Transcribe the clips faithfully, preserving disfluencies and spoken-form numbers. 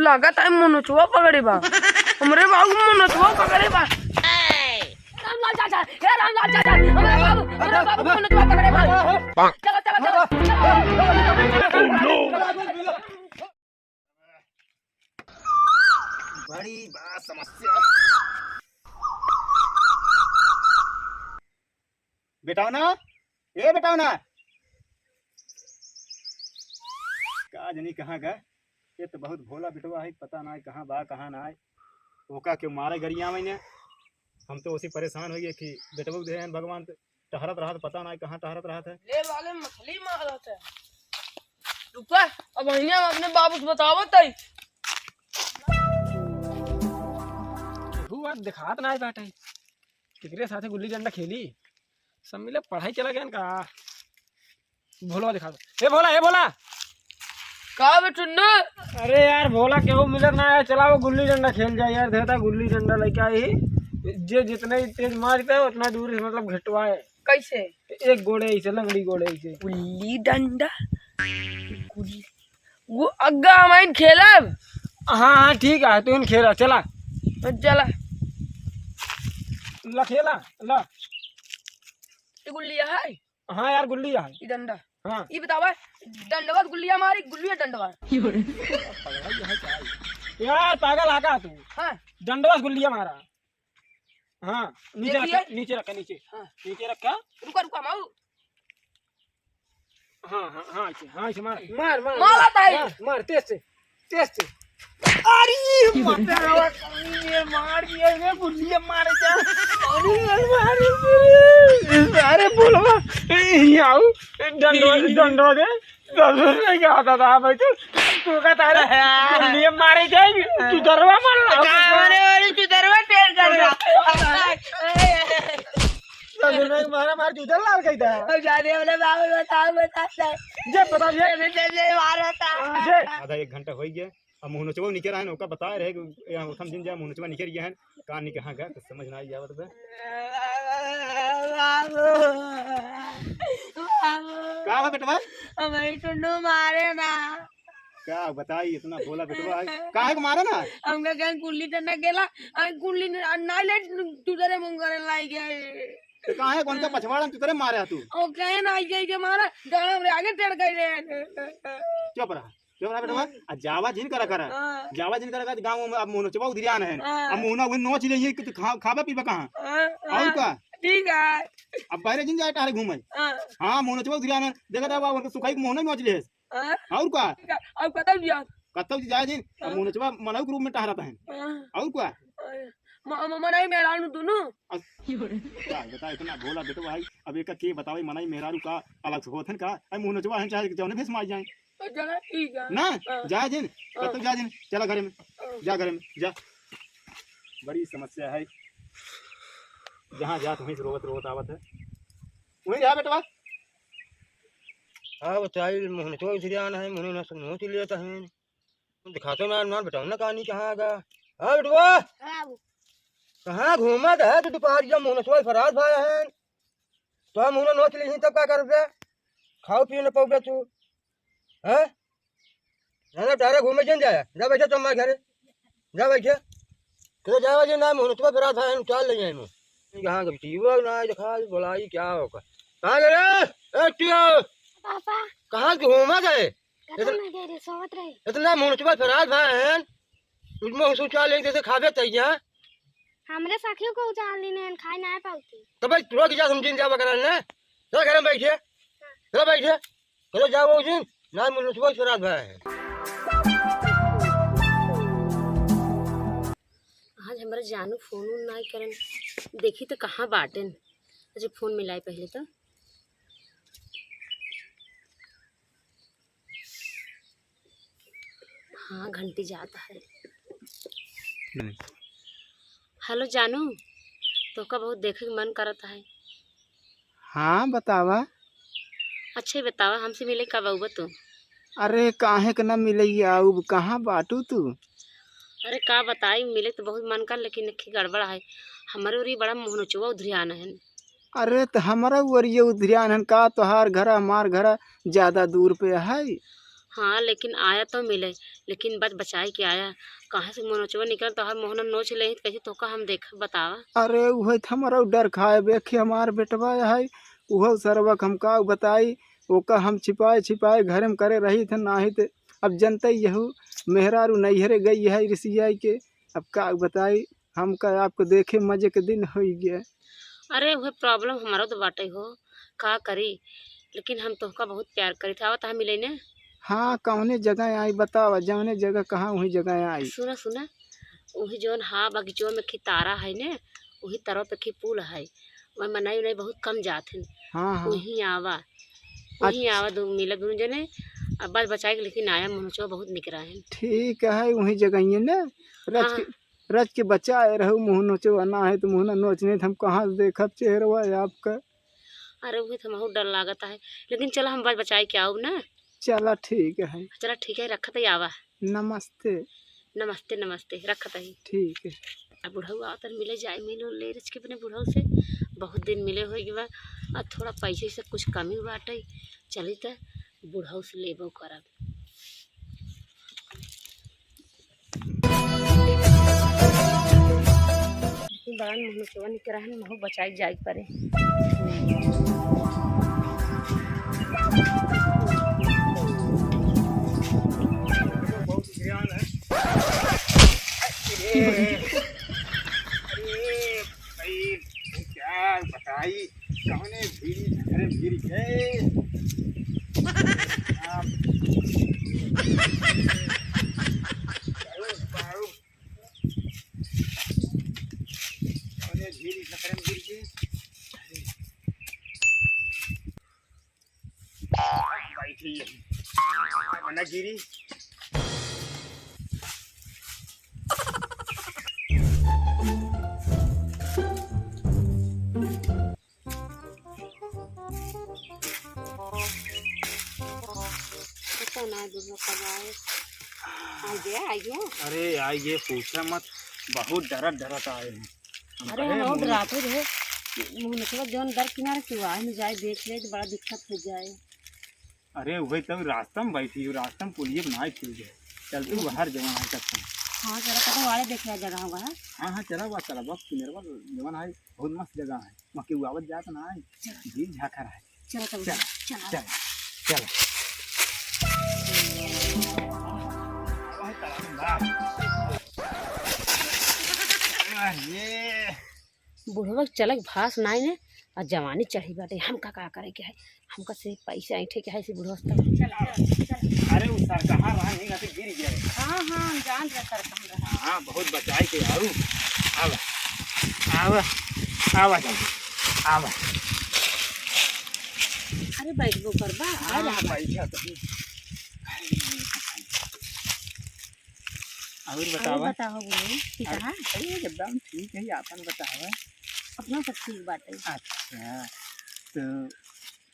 लागत है मनोजवा पकड़े बा। हमरे बाबू मनोजवा पकड़े बा। रामलाल चाचा, हे रामलाल चाचा, हमरे बाबू, हमरे बाबू मनोजवा पकड़े बा। चलो, चलो, चलो। बड़ी बा समस्या। बेटौना, ए बेटौना, का जनी कहाँ गा? ये तो बहुत भोला बेटवा है, पता नाय कहाँ बा, कहाँ नाय। ओका क्यों मारे गरिया मैंने? हम तो उसी परेशान होइए कि बेटवा दे हैं भगवान, तो टहरत रहत, पता नाय कहाँ टहरत रहत है। ले वाले मछली मारत है। रुका, अब वहीं हम अपने बाबू से बतावत है। केहू आज देखात नाय बाटे। केकरे साथे गुल्ली डंडा खेली? सब मिले पढ़ाई चला गया का? भोला दिखा दो। ए भोला, ए भोला। का बे टुन्नू? अरे यार भोला, केहू मिलत ना है, चला वो गुल्ली डंडा खेल जाए यार। देखता गुल्ली डंडा लेके आई, जे जितना ही तेज मार पे उतना दूर से मतलब घिटवाए। कैसे? एक गोड़े ऐसे, लंगड़ी गोड़े ऐसे। गुल्ली डंडा? गुल्ली, वो अग्गा हम खेलब। हाँ हाँ ठीक है, तू खेला, चला। चला। ला खेला, ला। ये गुल्ली है? हाँ यार, गुल्ली है। ये डंडा। हाँ। ये बतावा, डंडवा से गुल्लिया मारी, गुल्लिया डंडवा। यार पागल आका तू। हाँ। डंडवा से गुल्लिया मारा। हाँ, नीचे देखिए। रखा, नीचे रखा, नीचे। हाँ। नीचे रखा। रुका, रुका, माऊ। हाँ, हाँ, हाँ, ऐसे, हाँ, ऐसे मार। मार, मार, मारा मार, ताई। मार, मार, तेज से, तेज से। अरे, मार, ये मार दिया, ये गुल्ली मार जा। अरे, मार, अरे, बोलवा, ये आओ, डंडो, डंडो दे। ससुर ने क्या होता था भाई तू? तू का तारा ये मारे जाएगी, तू दरवा मार रहा। का मारे वाली तू दरवा टेर कर रहा। ससुर ने मारा मार जूता लाल कही था। अब जाने वाले बाबू बता, बता, बता। जे पता जे। अरे, जे, जे मारा था। जे। आधा एक घंटा हो गया। अब मुहनचवा निकल रहा है, ओका बताए रहे कि यहाँ उठम जिन जा, मुहनचवा निकल गया है। कहाँ निकल, हाँ गया, कुछ समझ ना आई आवत बे। बाबू, बाबू। का बा बेटवा? हमें टुन्नू मारे ना। का बताई, इतना भोला बेटवा है। काहे को मारे ना? हमका कहीं गुल्ली डंडा खेला, आ गुल्ली न-, आ नाई ले तू तेरे मुंह करे लाई गए। तो काहे कौन का पछवाड़ा तू तेरे मारे तू? ओ कहे ना आई गई के मारा, गाना हमरे आगे टेढ़ गई रे। चुप रहा। क्यों रहा बेटवा? आ जावा जिन करा करा। हाँ। जावा जिन करा करा, गाँव में अब मुहनचवा उधरियान है। हाँ। अब मुहना वही नोच ले, ये कि तू खा-, खाबा पीबा कहाँ? हाँ, और हाँ, का? ठीक है। अब बाहरे जिन जाए टहरे घूमे। हाँ। हाँ, मुहनचवा उधरियान है। देखा था बाबा, उनके सुखाई के मुहना नोच ले। हाँ। और का? ठीक है। अब कतौ जिया? कतौ जी जाए जिन। अब हाँ। मुहनचवा मनऊ के रूप में टहरत है। हाँ। और का? हाँ। म-, म-, मनई मेहरारू दुनू। अब का बता, इतना भोला बेटवा है। अब एक के बतावे मनई मेहरारू का अलग से होत है का? अब मुहनचवा है, चाहे जौने भेष में आ जाए। तो चला, ठीक है। ना, हाँ। जा जिन, हाँ। कब तक जा जिन? चला घरे में। हाँ। जा घरे में, जा। बड़ी समस्या है। जहाँ जात वहीं से रोवत, रोवत आवत है। वहीं जा बेटवा। हाँ, बताई, मुहनचवा उधरियान है, मुहनचवा नोच लेता है। दिखाते ना, ना बेटवा, ना कहानी कहाँ गा? हाँ बेटवा। हाँ बाबू। कहाँ घूमत है तू दुपहरिया, मुहनचवा फरार भाया है। तो हम उन्हें नोच ली तब का करबे? खाओ पियो न पाओगे तू। हैं? ना, ना, तारे घूमे जन जाया। जा बैठे तो हमारे घरे। जा बैठे। तो जावा जे ना, मुहनचवा फरार भाया है, उतार ले जाए। कहाँ गई टीवी ना दिखा, बोलाई क्या होगा? कहाँ गए रे? ए टीवी। पापा। कहाँ घूमत है? घर में गए रे, सोवत रहे। इतना मुहनचवा फरार भाया है। तुझमें उस उचाल एक जैसे खाबे तैया। हमरे सखियों को उचाल लेने हैं, खाए ना पाउती। तो भाई, तू लोग जा समझिन जावा करा ना। चल घर में बैठे। चल बैठे। चलो जाओ उस दिन। ना मुहनचवा फरार भाया है। आज हमरा जानू फोन उन नाई करन। देखी तो कहाँ बाटेन। अच्छा, फोन मिलाई पहले तो। हाँ, घंटी जात है। हेलो जानू, तोहका बहुत देखे के मन करत है। हाँ, बतावा। अच्छा, ये बतावा, हमसे मिले कब आउबा तू? अरे, काहे के ना मिले आउब, कहाँ बाटू तू? अरे, का बताई, मिले तो बहुत मन कर, लेकिन एक गड़बड़ है। हमारे ओरी बड़ा मोहनचुआ उधरियान है। अरे, त हमरा ओरिये उधरियान हन का? तोहार घर, हमार घर ज्यादा दूर पे है? हाँ, लेकिन आया तो मिले, लेकिन बच बचाई के आया। कहाँ से मनोचवा निकल, तोहर मोहना नोच लेही, त कैसे तोहका हम देखब, बतावा। अरे, उहे त हमरो डर खाए बे कि हमार बेटवा है, उहो सरवा क हम का बताई, ओका हम छिपाए छिपाए घरे में करे रही थे, नाहीं त अब जनते यहू मेहरारू नैहरे गई है रिसियाई के। अब का बताई, हमका आपको देखे मजे के दिन होई गया। अरे, उहे problem हमारो तो बाटे हो, का करी, लेकिन हम तोहका बहुत प्यार करी थे। आवत है मिले ने। हाँ, कौने जगह आई बतावा, जौने जगह कहाँ वही जगह आई। सुना, सुना, वही जौन हा बगीचवा में खी तारा है ने, वही तरफ पे खी पुल है, वही मनई उनई बहुत कम जात हैं। हाँ, हाँ। वहीं आवा, वहीं अच्छा। आवा, दो मिला दोनों जने। अब बच बचाई के लेकिन आया, मनोचवा बहुत निकरा है। ठीक है, वही जगह ही है ना, रच हाँ। के, रच के बचाए रहू, मुँह नोचवा ना है तो मुँह ना नोचने, तो हम कहाँ से देखब चेहरवा आपका। अरे, उहे तो हमहू डर लागत है, लेकिन चला हम बच बचाई के आउब ना। चला ठीक है। चला ठीक है, रखत है, आवा। नमस्ते। नमस्ते, नमस्ते, रखत है। ठीक है। अब बुढ़ऊ आवत है, मिले जाए, मिलो ले रच के अपने बुढ़ऊ से, बहुत दिन मिले होई बा, और थोड़ा पैसे से कुछ कमी बाटे, चली त बुढ़ऊ से लेबो करब। लेकिन बड़ा मुँह नोचवा निकरा है, महू बचाई जाए परे। बहुत ज्ञान है। अरे, अरे भाई, क्या बताई, कौने भीरी झखरे भीरी गए। आप, बाऊ, बाऊ, कौने भीरी झखरे में गिर गए। बैठी है। मना गिरी। पता ना दूल्हा कब आए। आ गया, आ गया। अरे, आ गया, पूछा मत, बहुत डरत डरत आए हैं। हम अरे, कहे, हम और मुँह रात हो रहे, मुँह नचवा जौन दर किनारे के आए में जाए, देख ले, तो बड़ा दिक्कत हो जाए। अरे, वही तो रास्ता में बैठी हो, रास्ता में पुलिये बनाए खुल जाए। चल तू बाहर जवान है तब। हाँ, चला, कतौ वाले देखे जगह होगा, हाँ? हाँ, हाँ, चला, बस, चला, बस, किनारे बस, जवान है, बहुत मस्त जगह है। वहाँ केहू आवत जात ना है, चला। भीड़ झाखर है। चला तब, चला, चला। चला, चला। अरे। बुढ़वा के चले के भास नाई ने, आ जवानी चढ़ी बाटे, हमका का करे के है, हमका से पैसे ऐंठे के है, से बुढ़वा से। चला, चला। अरे, उ सर कहाँ रहा, नहीं, यहाँ पे गिर गया है। हाँ, हाँ, हम जान रहे सर कहाँ रहा। हाँ, बहुत बचाई के आऊ। आवा, आवा, आवा जल्दी, आवा। अरे, बैठ गो करबा, आ हाँ, जा। बैठा तो। और और बतावा। बताओ बोलो, ठीक अरे, है? अरे, एकदम ठीक है, आपन बतावा। अपना सब ठीक बाटे। अच्छा, तो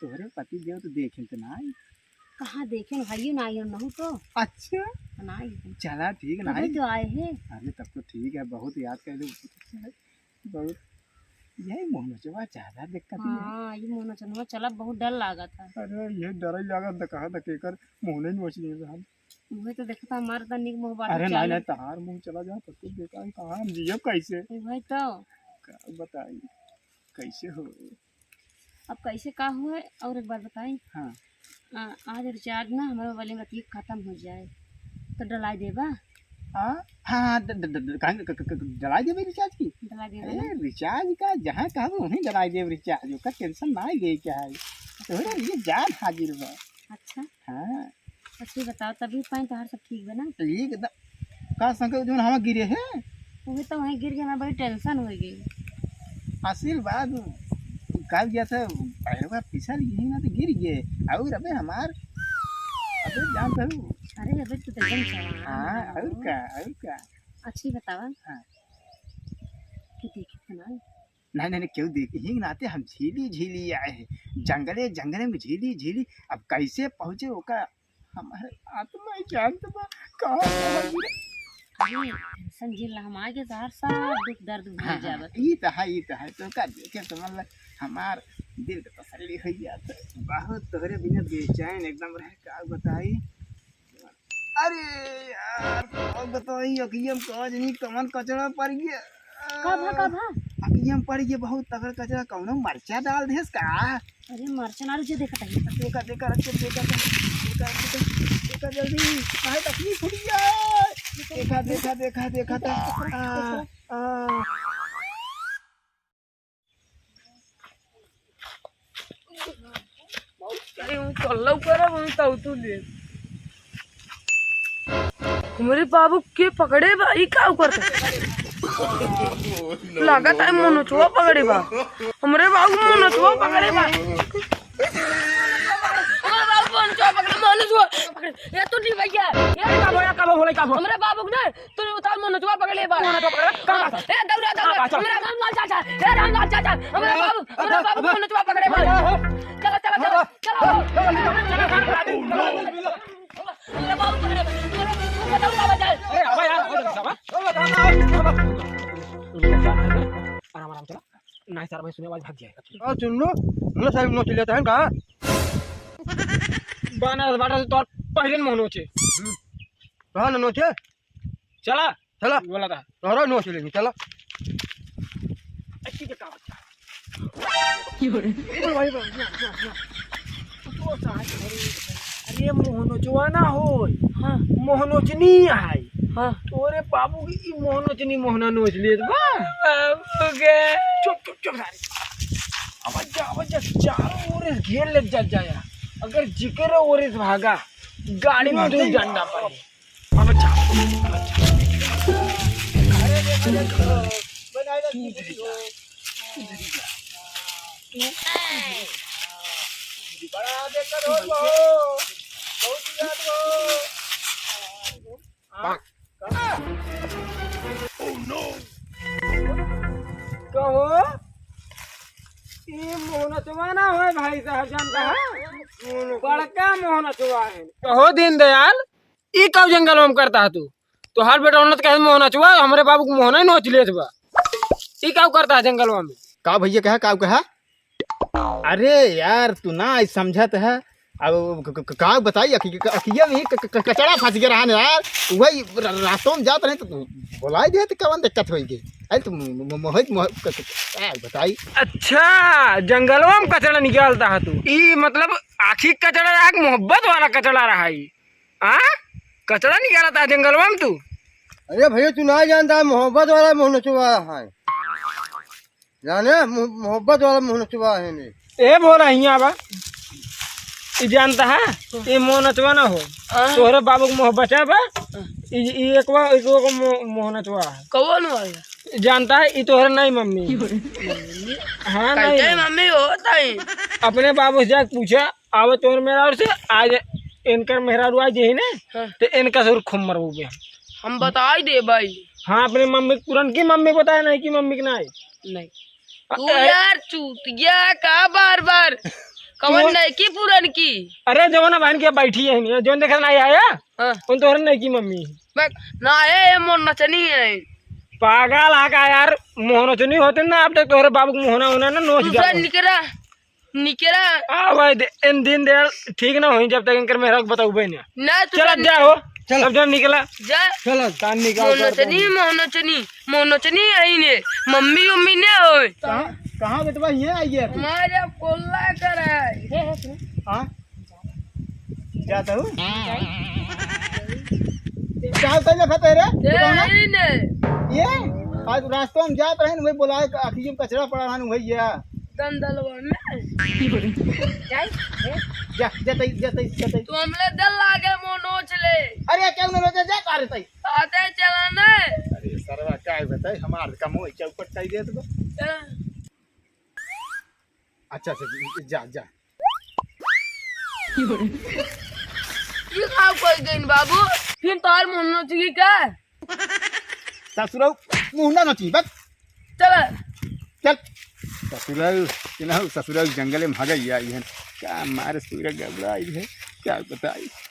तोहरे पति देव तो देखे तो ना आई? कहाँ देखे, भाइयों ना आई, हम नहु तो। अच्छा। ना आई। चला ठीक ना तभी आई। तो आए हैं। अरे तब तो ठीक है, बहुत याद कर लो, बहुत। यही मोहनचवा ज्यादा दिक्कत ही है। हाँ, ये मोहनचवा चला बहुत डर लागत है। अरे ये डर ही लागत है, कहा था केकर मोहने नोच लिए हम। उहे तो देखता हमार त निक मोह बाटे अरे नहीं, चालू। नहीं, तहार मुँह चला जा, तो कुछ देखा है, कहाँ हम जियब कैसे? उहे तो। का बताई, कैसे हो? अब कैसे का हुए, और एक बात बताई। हाँ। आ, आज recharge ना हमारे वाले में अतिक खत्म हो जाए, तो डलाई देबा? हाँ, हाँ, हाँ, ड-, ड-, ड-, ड-, काहे क-, क-, क-, डलाई देबे recharge की? डलाई देबे अरे, ना? Recharge का जहाँ कहबे वहीं डलाई देब recharge, ओकर tension ना ले क्या है? तोहरे लिए जान हाजिर बा। अच्छा। हाँ। अच्छा, ये बताओ, तबीयत पानी तोहार सब ठीक बा ना? एकदम। का संग जौन हवा गिरे है? उहे तो वहीं गिर गए, हमें बड़ी tension हो गई। आशीर्वाद, काल गया था, पैरवा फिसल गई ना तो गिर गए। और अबे हमार, अबे जान तो। अरे, अबे तू तो एकदम जवान हाँ, है। और का, और का। अच्छी बतावा। हाँ। कि देखे थे ना? नहीं, नहीं, नहीं, क्यों देखे? ही नाते हम झीली, झीली आए हैं। जंगले, जंगले में झीली, झीली। अब कैसे पहुँचे ओका हमारे आत्मा ही जानत बा, कहाँ पहुँच गए। अरे, tension झेल, हम आगे तो हर सब दुख दर्द भूल हाँ, हाँ, जावत। ई तो है, ई तो है। तो का देखे तो मतलब हमार दिल के तसल्ली हो जात है। बहुत तोहरे बिना बेचैन एकदम रहे, का बताई। अरे, यार, का बताई, अखिया में का जनी कवन कचड़ा पड़ गया। का भा, का भा? अखिया में पड़ गया बहुत तगड़ कचड़ा, कौनो मरचा डाल देस का? अरे मरचा ना रुचे, देखत है। देखा, देखा, रख के देखा, देखा, देखा, देखा जल्दी, काहे तकलीफ हो गया? देखा, देखा, देखा, देखा, आ, आ। कल्लौ करब हम तौ तू ले। हमरे बाबू के पकड़े बा, ई का करत? लागत है मनोजवा पकड़े बा। हमरे बाबू मनोजवा पकड़े बा। हमरे बाबू मनोजवा पकड़े, मनोजवा पकड़े। ए तू नहीं भैया, ए का भोला, का भोला, का भोला? हमरे बाबू के ना तू उतार मनोजवा पकड़े बा। मनोजवा पकड़े? का बात है? ए, दौड़ा, दौड़ा। का बात है? हमरा रामलाल चाचा, ए, रामलाल चाचा, हमरा बाबू, हमरा बाबू मनोजवा पकड़े बा। चलो, चलो, चलो, चलो। हमरा बाबू पकड़े बा। हमरा बाबू पकड़े बा। अरे, आवा यार, आवा, आवा। आराम, आराम, चला। नहीं, सर, भाई, सुने, आवाज भाग जाए। और सुन लो, हम लोग सारे नोच लेते हैं, कहाँ? बाना, बाना, तो पहले मोहन नोचे। कहाँ ना नोचे? चला। चला। बोला था। तोहरा नोच लेंगे, चला। अच्छी के का बच्चा। अरे मोहनोचवा ना होय। हाँ। मोहनोचनी है। हाँ। तोरे बाबू की ई मोहनोचनी मोहना नोच लेत बा। बाबू के। चुप, चुप, चुप सारे। आवाज जा, आवाज जा, चारों ओर घेर ले जा, जाया। अगर जिक्र ओर भागा, गाड़ी में दू डंडा पड़े। कहो, ई मोहनचवा ना होय भाई साहब, जानता है? बड़का मोहनचवा है। कहो दीनदयाल, ई का जंगल में करता है तू? तोहार बेटा उन्नत कहे मोहनचवा, हमरे बाबू के मोहना ही नोच लेत बा। ई का करता है जंगलवा में? का भैया कहा, का कहा? अरे यार, तू ना आज समझत है। अब क-, क-, क-, का बताई, अखि-, क-, अखिया में ही क-, क-, क-, कचड़ा फंस गया रहा ना यार। वही र-, रास्तों में जात रहे तो तू बोलाई दे, तो कवन दिक्कत होई गई? अरे तू म-, म-, मोहित, मोहित, क-, क-, का बताई? अच्छा, जंगलवा में कचड़ा निकालता है तू? ई मतलब आखिर कचड़ा रहा कि मोहब्बत वाला कचड़ा रहा ई? हाँ? कचड़ा निकालता है जंगलवा में तू? अरे भैया, तू ना जानता है, मोहब्बत वाला मोहनचवा है। जाने, मोह-, मोहब्बत वाला मोहनचवा है ने। ए भोला, हियाँ बा। ई जानता है? ई मोहनचवा ना हो। हाँ। तोहरे बाबू के मोहब्बत है बा। ई, ई एकवा, एकवा को मो-, मोहनचवा है। कौन वाला? जानता है, ई तोहरे नहीं मम्मी। मम्मी? हाँ, नहीं कहते मम्मी। मम्मी होता ही। अपने बाबू से जाके पूछा, आवे तोर मेहरारू से, आज इनकर मेहरारू आज यही ने, हाँ। तो इनका जरूर खूब मरबू बे। हम बताई दे भाई। हाँ, अपने मम्मी के, पुरनकी मम्मी बताए, नहीं कि मम्मी के ना आई। नहीं। अ-, तू अ-, यार चूतिया का बार बार? कवन क्यों? नहीं की पुरनकी? अरे जवन बहन के बैठी है नहीं, जवन देखा नहीं आया, हाँ। उन तोहर नहीं की मम्मी। मैं ना है, मोहनचनी है। पागल आ का यार, मोहनचनी होते ना, अब तक तोहरे बाबू के मोहना होना ना नोच दूसरा जाओ। निकरा। निकरा। आ भाई, दे-, इन दीनदयाल ठीक ना होई जब तक इनकर मेहरा के बताऊबे ना। ना, तू चल, जा। जा हो। चल। अब जा निकला। जा। चल। कान निकाल कर मोहनचनी, दे। मोहनचनी, मोहनचनी आई ने। मम्मी, उम्मी ने होय। कहाँ, कहाँ बेटवा, ये आई है तू? हमारे कोल्ला कर है। हाँ? जाता हूँ। चाल तैले खते रे? ये बताओ ना। आई ने। ये? आज रास्ता में जात रहे न, वही बोलाए, अखियों में कचरा पड़ा रहा न, वही ये। दंदलवा में। जा, जा, तई, जा, तई, जा, तई। तू हमले दिल लागे मोनोच ले। अरे, क्या मोनोच ले? जा, जा, अरे, तई। आते चला ना। अरे, सरवा, क्या बताई, हमार कमोई चौपट कर दिया तो। चला। अच्छा, अच्छा, जा, जा। ये का कोई गइन बाबू? फिर तोहर मोनोच की का? ससुरऊ, मुंह ना नोची, बस। चल। चल। ससुरऊ, केनाहू ससुरऊ जंगले में हगई आई है। का मारे सूरज गबड़ा आई है, क्या बताई?